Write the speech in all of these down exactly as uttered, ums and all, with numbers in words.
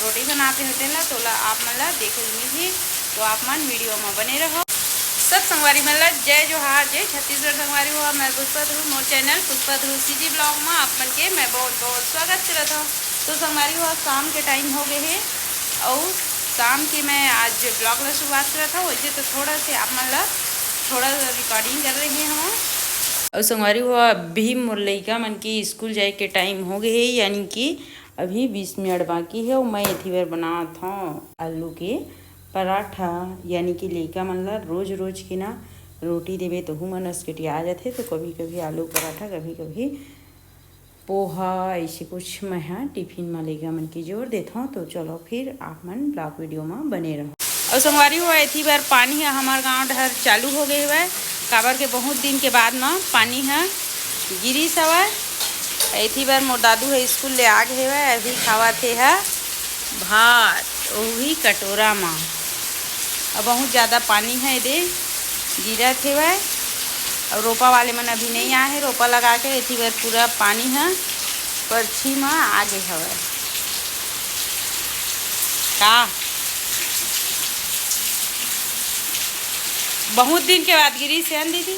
रोटी बनाते होते ना, तोला आप मन ला देखे मिलही, तो आप मन वीडियो में बने रहो। सब संगवारी मन ला जय जोहार, जय छत्तीसगढ़। संगवारी हो, मैं पुष्पा ध्रुव, मोर चैनल पुष्पा ध्रुव सीजी ब्लॉग में आप मन के मैं बहुत बहुत स्वागत करत हूँ। तो संगवारी हो, शाम के टाइम हो गए हे, और शाम के मैं आज ब्लॉग ला शुरुआत करत हूँ। वैसे तो थोड़ा से आप मन ला थोड़ा रिकॉर्डिंग कर रहे हैं हम। और संगवारी हो, अभी मोर लइका मन के स्कूल जाए के टाइम हो गए हे, यानी कि अभी बीस मिनट बाकी हे। और मैं एथी बर बनात हूँ आलू के पराठा, यानी कि लइका मन ला रोज रोज के ना रोटी देबे तो हूँ मन असकटिया जाथे, तो कभी कभी आलू पराठा, कभी कभी पोहा, ऐसे कुछ मैं ह टिफिन में लइका मन के जोर देथव। तो चलो फिर आप मन ब्लॉग वीडियो में बने रहो। और संगवारी हो, एथी बार पानी ह हमर गांव डहर चालू हो गए हवय, काबर के बहुत दिन के बाद म पानी ह गिरिस हवय। एथी बार मोर दादू ह स्कूल ले आ गए हवय, अभी खावत हे ह भात, ओही कटोरा म। अब बहुत ज़्यादा पानी है दे गिरत हेवय। और रोपा वाले मन अभी नहीं आए हैं, रोपा लगा के एथी बर पूरा पानी ह परछी म आ गे हवय। का बहुत दिन के बाद गिरी से हन दीदी,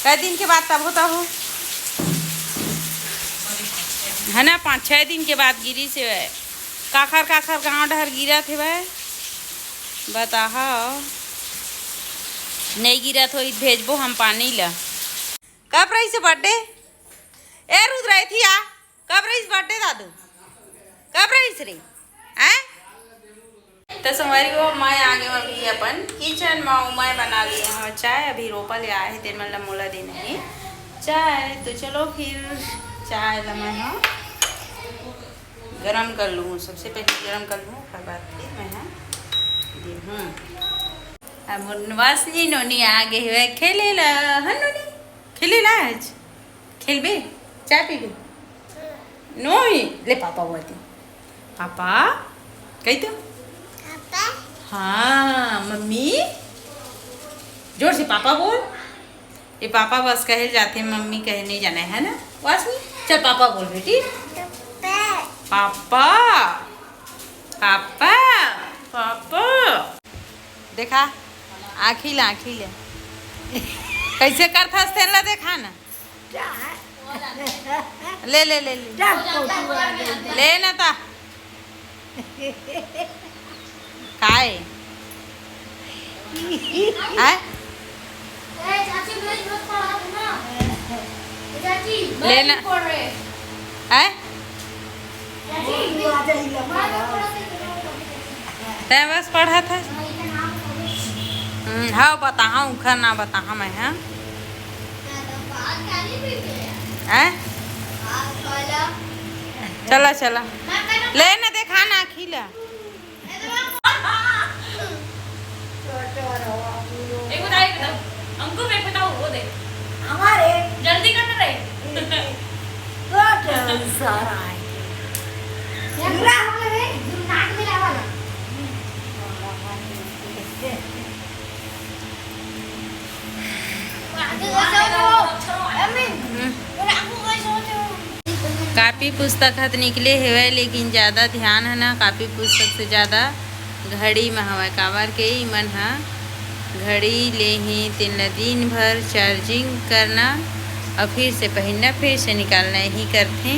कई दिन के बाद तब होता हो, है ना, पाँच छः दिन के बाद गिरी से। काखर काखर गांव डहर गिरत हेवय, बताहा। नहीं गिरत होई, भेजबो हम पानी ला। कब रहिस बर्थडे? ए रुद्र, एथी आ, कब रहिस बर्थडे दादू? कब रहिस रे? हैं? तो संगवारी हो, मैं आ गए अभी अपन किचन में। मैं बना लिए हूँ चाय, अभी रोपा ले आए हैं, तेन मन ला मोला देना है चाय। तो चलो फिर चाय ला मैं ह गरम कर लूँ, सबसे पहले गरम कर लूँ, ओकर बाद फिर मैं ह देहूँ। अब मोर वासनी नोनी आ गए हुए खेले ला, हन नोनी? खेले ला आज? खेलबे? चाय पीबे? नोई, ले पापा बोलती। पापा, कही तो? पापा। हाँ, मम्मी। जोर से पापा बोल। ये पापा बस कहे जाते, मम्मी कहे नहीं जाना है ना? वासनी, चल पापा बोल बेटी। पापा। पापा। पापा। पापा। देखा, आँखी ले, आँखी ले। कैसे करथस तेन ला देखा ना। ले, ले, ले, ले। ले ना ता। काय? आय? ले ना। आय? तै बस पढ़त हस। हम्म, हाँ, बताहा, उखर ना बताहा मैं, हाँ। हैं? चला, चला। ले ना, देखा ना, आँखी ला। एक बताओ, एक बताओ। अंकुर, एक बताओ, वो दे। हमारे जल्दी कर रहे। तो सारा है। पूरा नाक में लगा ना। हम्म। कापी पुस्तक ह त निकले हेवय, लेकिन ज़्यादा ध्यान ह ना कापी पुस्तक से ज़्यादा घड़ी म हवय, काबर के इमन ह घड़ी ले हे, तेन ल दिन भर चार्जिंग करना और फिर से पहिनना, फिर से निकालना, यही करथे।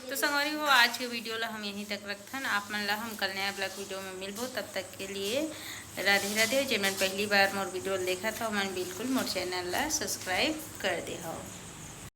तो संगवारी हो, आज के वीडियो ला हम यहीं तक रखथन। आप मन ला हम कल नया ब्लॉग वीडियो में मिलबो, तब तक के लिए राधे राधे। जेमन पहली बार मोर वीडियो ल देखत हव, मन बिल्कुल मोर चैनल ला सब्सक्राइब कर दे हव।